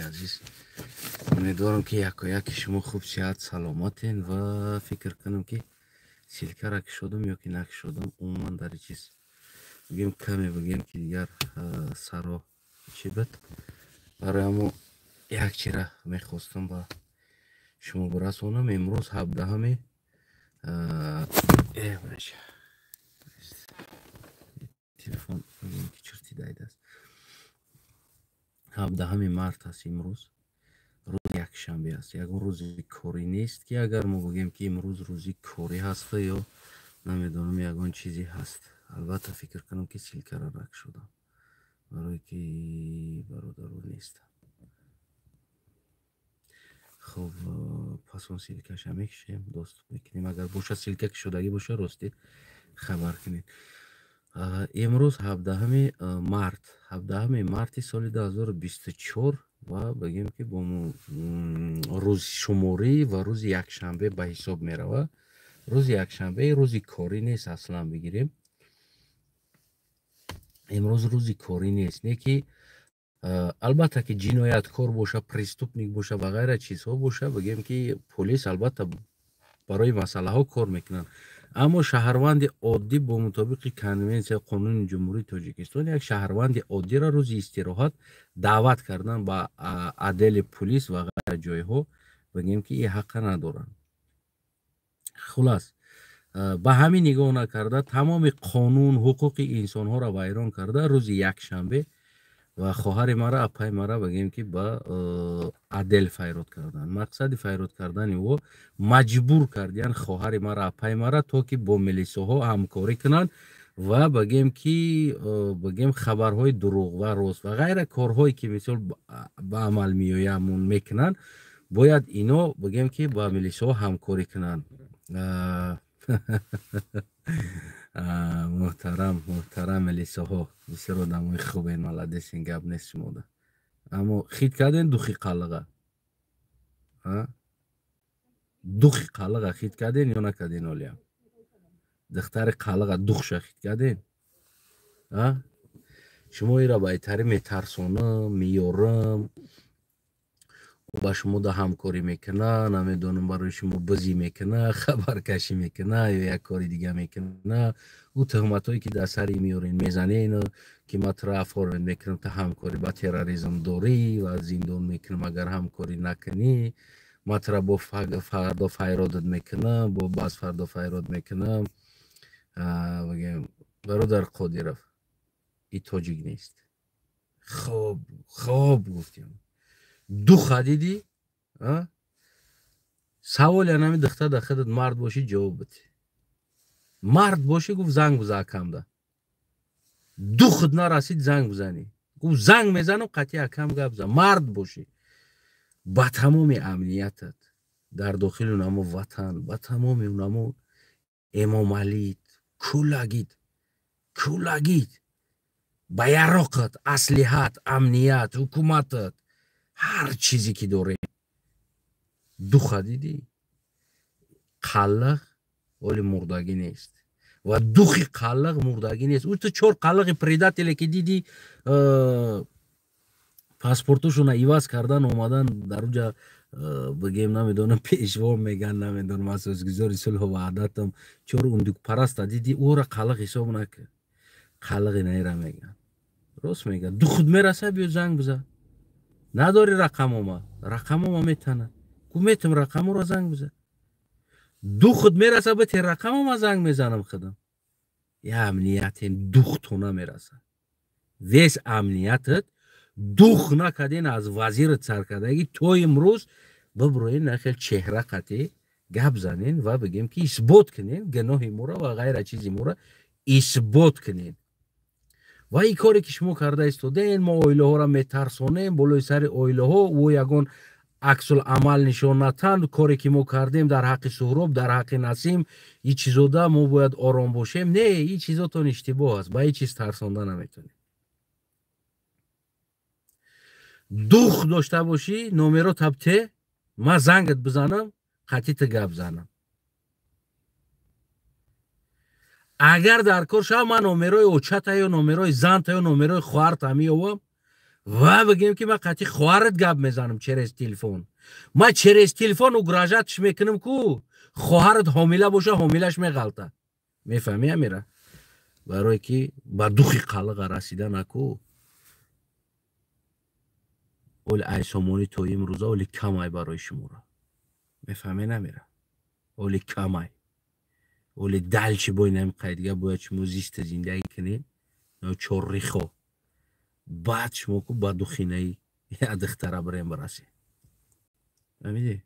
Азиз, умедворам, ки якояки шумо хуб, сиҳат, саломатен ва фикр кунам, ки ссылка ра кушодам ё ки накушодам. Умуман дар чиз бигем, каме бигем, ки дигар саро чӣ буд. Барои ҳамо як чира мехостам ба шумо бирасонам. Имрӯз 17-ҳами, телефон ки чирти дайдааст, 17-ҳами март аст. Имрӯз рӯзи якшанбе аст, ягон рӯзи корӣ нест, ки агар мо бигем, ки имрӯз рӯзи корӣ ҳаста ё намедонам, ягон чизе ҳаст. Албатта, фикр кунам, ки ссылка ра накушодам, барое ки бародаро нестам. Хуб, пас он ссылка ша мекушем, доступ мекунем. Агар боша, ссылка кушодагӣ боша, ростӣ хабар кунед. Имрӯз 17-ҳами март, 17-ҳами марти соли 2024 ва бигем, ки бо рӯзшуморӣ ва рӯзи якшанбе ба ҳисоб меравад. Рӯзи якшанбе рӯзи корӣ нест, аслан бигирем, имрӯз рӯзи корӣ нест. Не ки албатта, ки ҷинояткор боша, преступник боша ва ғайра чизҳо боша, бигем, ки полис албатта барои масъалаҳо кор мекунанд, аммо шаҳрванди оддӣ бо мутобиқи конвенсия, қонуни Ҷумҳурии Тоҷикистон, як шаҳрванди оддиро рӯзи истироҳат даъват кардан ба отдели пулис ва ғайра ҷойҳо, бигем, ки ин ҳаққа надоранд. Хулас, ба ҳамин нигоҳ накарда, тамоми қонун, ҳуқуқи инсонҳоро вайрон карда, рӯзи якшанбе ва хоҳари мара, апаи мара, бигем, ки ба отдел файрод карданд. Мақсади файрод кардани ӯ маҷбур кардиян хоҳари мара, апаи мара, то ки бо милисоҳо ҳамкорӣ кунанд ва бигем, ки бигем, хабарҳои дурӯғ ва рост ва ғайра корҳое, ки мисол ба амал меоямун мекунанд, бояд ино, бигем, ки ба милисоҳо ҳамкорӣ кунанд. Муҳтарам, муҳтарам милисоҳо, бисёр одамои хубен, молодец ин, гап нест шумода. Аммо хит карден духи қалиға, духи қалиға хит карден ё накарден? Олиям духтари қалиға духша хит карден. Шумо ира байтари метарсонам, меёрам, ба шумо да ҳамкорӣ мекуна, намедонам, барои шумо бизӣ мекуна, хабаркашӣ мекуна ё як кори дига мекуна. Ӯ туҳматҳое, ки дар сари меёрен, мезанен, ки ма тура оформить мекунам, ту ҳамкорӣ ба терроризм дорӣ ва зиндон мекунам, агар ҳамкорӣ накунӣ, ма тура бо фардо файродат мекунам, бо баъз фардо файрод мекунам. Бародар Қодиров, и тоҷик нест. Хоб, хоб, гуфтем, духа дидӣ? Саволи анами духтар да худат мард бошӣ, ҷавоб бите. Мард бошӣ, гуфт, занг биза акамда. Духт нарасид занг бизанӣ, гуфт, занг мезанам, қатъи акам гап зан. Мард бошӣ, ба тамоми амниятат дар дохили унамо ватан, ба тамоми унамо Эмомалид, кулагид, кулагид, ба яроқат, аслиҳат, амният, ҳукуматат, ҳар чизе ки дорем. Духа дидӣ? Қаллиқ оли мурдагӣ нест ва духи қаллиқ мурдагӣ нест. Ӯ ту чор қаллиқи предателе, ки дидӣ, паспортошона иваз кардан омадан дар уҷа, бигем, намедонам, пешво меган, намедонам, асосгузори сулҳу ваҳдатам, чор ундукпараста дидӣ, ӯра қаллиқ ҳисоб накард. Қаллиқи наира меган, рост меган. Духут мераса, биё занг бизан. Надори рақамома? Рақамома метана ку, метам рақаморо, занг бизан. Духут мераса, бите рақамома, занг мезанам худам. Я амниятен духту намераса, весь амниятат дух накарден, аз вазират саркардагӣ то имрӯз биброен, нахел чеҳра қатӣ гап занен ва бигем, ки исбот кунен гуноҳи мора ва ғайра чизи мора исбот кунен. Ва ин коре, ки шумо карда истоден, мо оилаҳоро метарсонем, болои сари оилаҳо ӯ ягон аксул-амал нишон натан, коре, ки мо кардем дар ҳаққи Суҳроб, дар ҳаққи Насим, ин чизода мо бояд ором бошем. Не, ин чизотон иштибоҳ аст, ба ин чиз тарсонда наметонем. Дух дошта бошӣ, номеро табте, ман зангат бизанам, қатъи гап занам. Агар дар кор шава, ман номерои очата ё номерои занта ё номерои хоҳарта меёвам. Ва бигем, ки ман қатъи хоҳарат гап мезанам через телефон. Ман через телефон угрожать ш мекунам, ку хоҳарат ҳомила боша, ҳомилаш меғалта. Мефаҳмӣ, амира? Барое ки ба духи қалиға расида наку. Оли айсомонӣ то имрӯза оли камай барои шуморо. Мефаҳмӣ, намира? Оли камай. Оли дальше бо инами қайдига бояд шумо зиста зиндагӣ кунед, чоррихо. Баъд шумо ку ба духинаи я духтара бирем бирасед. Фаҳмидӣ?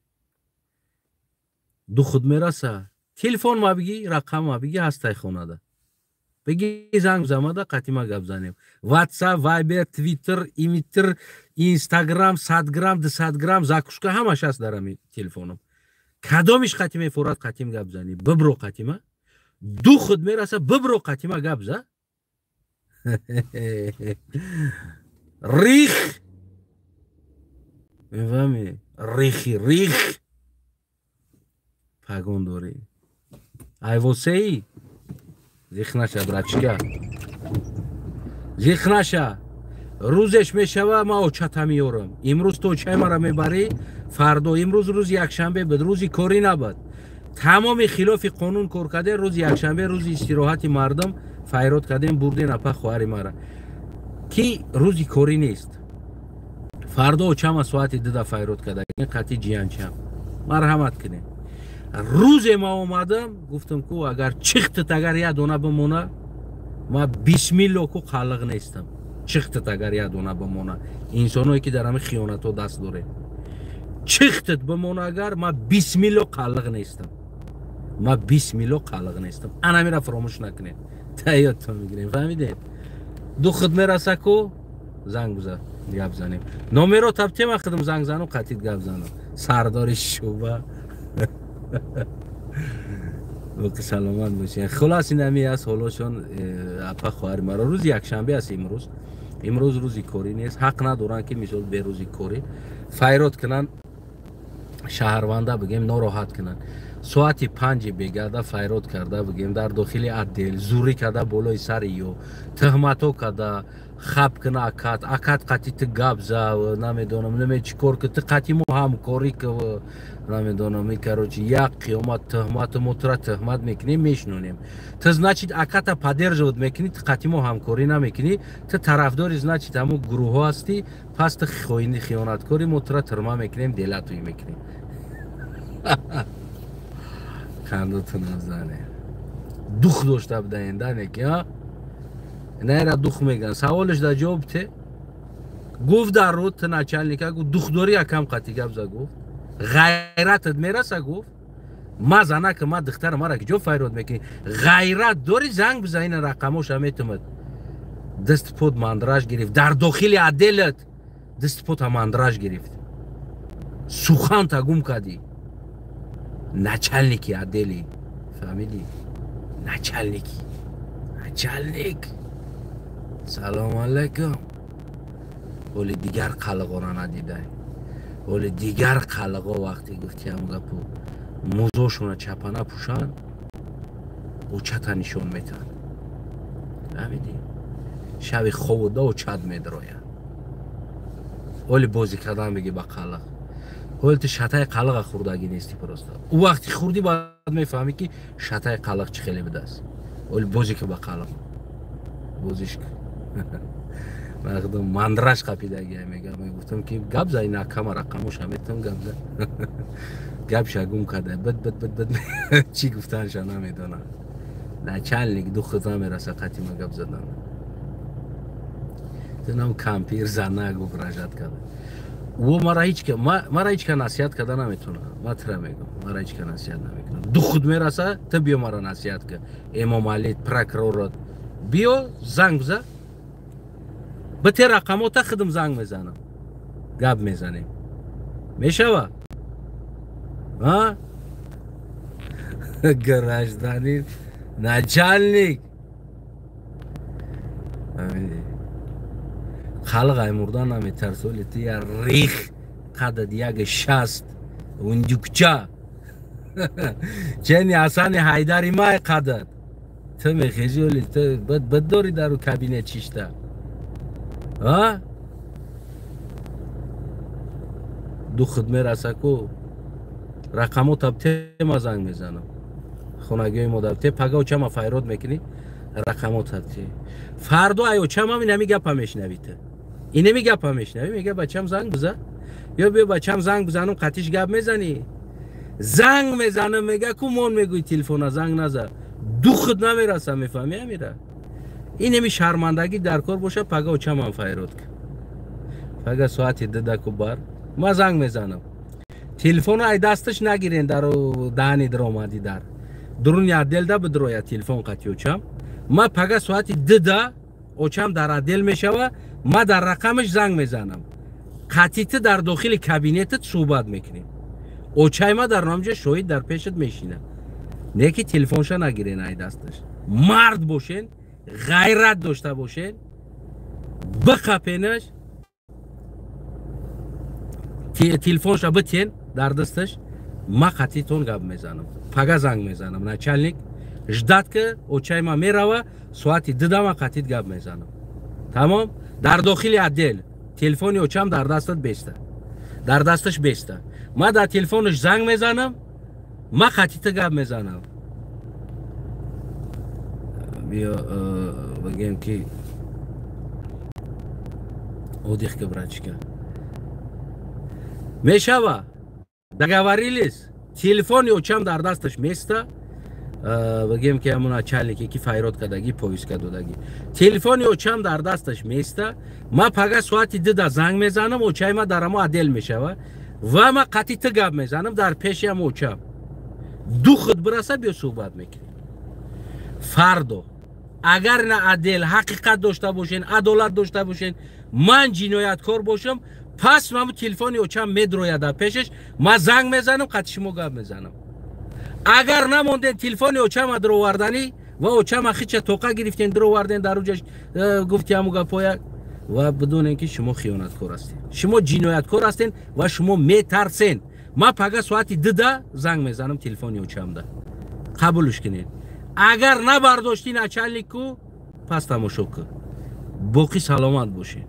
Духуд мераса, телефон ма бигӣ, рақам ма бигӣ, ҳастай хонада. Бигӣ, занг замада, қатима гап занем. WhatsApp, Viber, Twitter, имитр, Instagram, 100 грамм, 200 грамм, закуска, ҳамаш ҳаст дар ҳами телефоном. Кадомиш қати мефорад, қатим гап занӣ. Бибро қатима. Духуд мераса, бибро, қатима гап за. Рих! Мефаҳмӣ? Рихи, рих. Пагон дорӣ. Айвосеи? Зих наша, братишка. Зих наша. Рӯзеш мешава, ман очата меёрам. Имрӯз ту очаи маро мебарӣ, фардо, имрӯз рӯзи якшанбе буд, рӯзи корӣ набуд. Тамоми хилофи қонун кор кардем, рӯзи якшанбе, рӯзи истироҳати мардум, файрод кардем, бурдем апа хоҳари мара. Ки рӯзи корӣ нест. Фардо очама соати 2-да файрод карда, қатъи ҷиянчам. Марҳамат кунем. Рӯзе ма омадам, гуфтам, ку агар чихтат, агар як дона бимона, ма бисмилло ку қалиқ нестам. Чихтат агар як дона бимона, инсоное ки дар ҳами хиёнатҳо даст доред, чихтат бимона агар, ма бисмилло қалиқ нестам. Ма бисмилло қалиқ нестам. Анамира фаромӯш накунед. Таёдтон мегирем, фаҳмидед? Духуд мераса ку, занг биза, гап занем. Номеро табтема, худам занг занам, қатид гап занам. Сардори шӯъба. Боқи саломат бошед. Хулас, ин ҳами аст ҳолошон апа хоҳари маро. Рӯзи якшанбе аст имрӯз. Имрӯз рӯзи корӣ нест. Ҳақ надоранд, ки мисол бе рӯзи корӣ файрод кунанд, шаҳрванда бигем нороҳат кунанд. Соати 5-и бегада файрод карда, бигем, дар дохили отдел зурӣ карда, болои сари ё тӯҳматҳо карда, хаб куна акат, акат қати ту гап за, намедонам, неме чӣ кор ки, ту қати мо ҳамкорӣ ки, намедонам, и короче, як қиёмат тӯҳмату мо тура тӯҳмат мекунем, мешнонем. Ту, значит, аката поддерживать мекунӣ, ту қати мо ҳамкорӣ намекунӣ, ту тарафдори, значит, ҳамун гурӯҳҳо ҳастӣ, пас ту хоини, хиёнаткорӣ, мо тура тюрьма мекунем, делатуй мекунем. Хандотун назане. Дух дошта будаен, дане ки, а? Наера дух меган. Саволеш да ҷавоб те. Гуфт дар рӯд ту начальника, гуфт, духдорӣ якам қати гап за, гуфт. Ғайратат мераса, гуфт. Ма занака, ма духтара мара ки ҷо файрод мекунӣ? Ғайрат дорӣ, занг бизан, ина рақамоша метумад. Даст под мандраж гирифт. Дар дохили отделат даст пота мандраж гирифт. Суханта гум кардӣ. Начальники отдели. Фаҳмидӣ? Начальники. Начальник. Салом алайкум. Оли дигар қалиғора надидай. Оли дигар қалиғо вақте гуфти ҳам гапу музошона чапана пӯшанд, очата нишон метаҳанд. Фаҳмидӣ? Шаби хобуда очат медрояд. Оли бозӣ кардан бигӣ ба қалиқ. Ҳоли ту шатаи қалиға хӯрдагӣ нестӣ просто. Ӯ вақти хӯрдӣ, баъд мефаҳмӣ, ки шатаи қалиқ чӣ хеле будааст. Оли бозӣ ки ба қалиқ. Бозиш ки. Ман мандраж қапидагия мегам, мегуфтам, ки гап за, ина акама рақамоша метам, гап за. Гапша гум карда, бад бад бад бад, чӣ гуфтанша намедонам. Начальник духт намераса қатима гап задан. Тунам кампир зана гуфт, ражат карда. Ӯ мара ҳеч ка насиҳат карда наметавонад. Ма тура мегӯм, мара ҳеч ка насиҳат намекунад. Духт мераса, ту биё мара насиҳат кун. Эмомалит, прокуророт. Биё, занг биза. Бите рақамота, худам занг мезанам. Гап мезанем. Мешава? А? Гражданин, начальник. Халқ ай мурдан наметарса, оли ту я рих қадад яги 60 ундюкча. Чени Ҳасани Ҳайдари май қадад. Ту мехези, оли ту бад дори дару кабинет чишта. А? Духат мераса ку, рақамота тема, занг мезанам. Хонагиҳои модар те, пага очама файрод мекунӣ, рақамота те. Фардо ай очамам инами гапа мешнавӣ ту, инами гапа мешнавӣ. Мега: «Бачам, занг биза ё биё, бачам, занг бизанам, қатиш гап мезанӣ». Занг мезанам, мега ку мон, мегӯи телефона занг наза. Духат намераса, мефаҳмӣ? Амира, инеми шармандагӣ дар кор боша, пага очамам файрод кун. Пага соати 2 даку бар ма занг мезанам. Телефоно ай дасташ нагирен, дар даҳани даромадӣ, дар дуруни отделда бидроя телефон қати очам. Ма пага соати 2-да очам дар отдел мешава, ма дар рақамаш занг мезанам, қатити дар дохили кабинетат суҳбат мекунем. Очай ма дар номҷа шоҳид дар пешат мешина. Не ки телефонша нагирен ай дасташ. Мард бошен, ғайрат дошта бошен, биқапенаш, телефонша битен дар дасташ, ма қатитон гап мезанам. Пага занг мезанам. Начальник, ждать ки, очай ма мерава, соати 2-да ма қатит гап мезанам. Тамом. Дар дохили отдел телефони очам дар дастат беста, дар дасташ беста. Ма дар телефонаш занг мезанам, ма қатита гап мезанам. Биё, бигем ки отдых ка, братишка, мешава. Договорились? Телефони очам дар дасташ места. Бигем ки ҳамун начальнике ки файрод кардагӣ, повестка додагӣ, телефони очам дар дасташ места. Ма пага соати 2-да занг мезанам, очаи ма дар амо отдел мешава ва ма қатъи ту гап мезанам дар пеши ам очам. Духат бираса, биё, суҳбат мекунем фардо. Агар на отдел ҳақиқат дошта бошен, адолат дошта бошен, ман ҷинояткор бошам, пас маму телефони очам медрояд дар пешаш, ма занг мезанам, қатъи шумо гап мезанам. Агар намонден телефони очама дуроварданӣ ва очама хича тоқа гирифтен, дуроварден, дар уҷаш гуфти ҳаму гапоя, ва бидонем ки шумо хиёнаткор ҳастед, шумо ҷинояткор ҳастен ва шумо метарсен. Ма пага соати 2-да занг мезанам телефони очамда, қабулш кунед. Агар набардоштӣ, начальнику, пас тамошо кун. Боқӣ саломат бошед.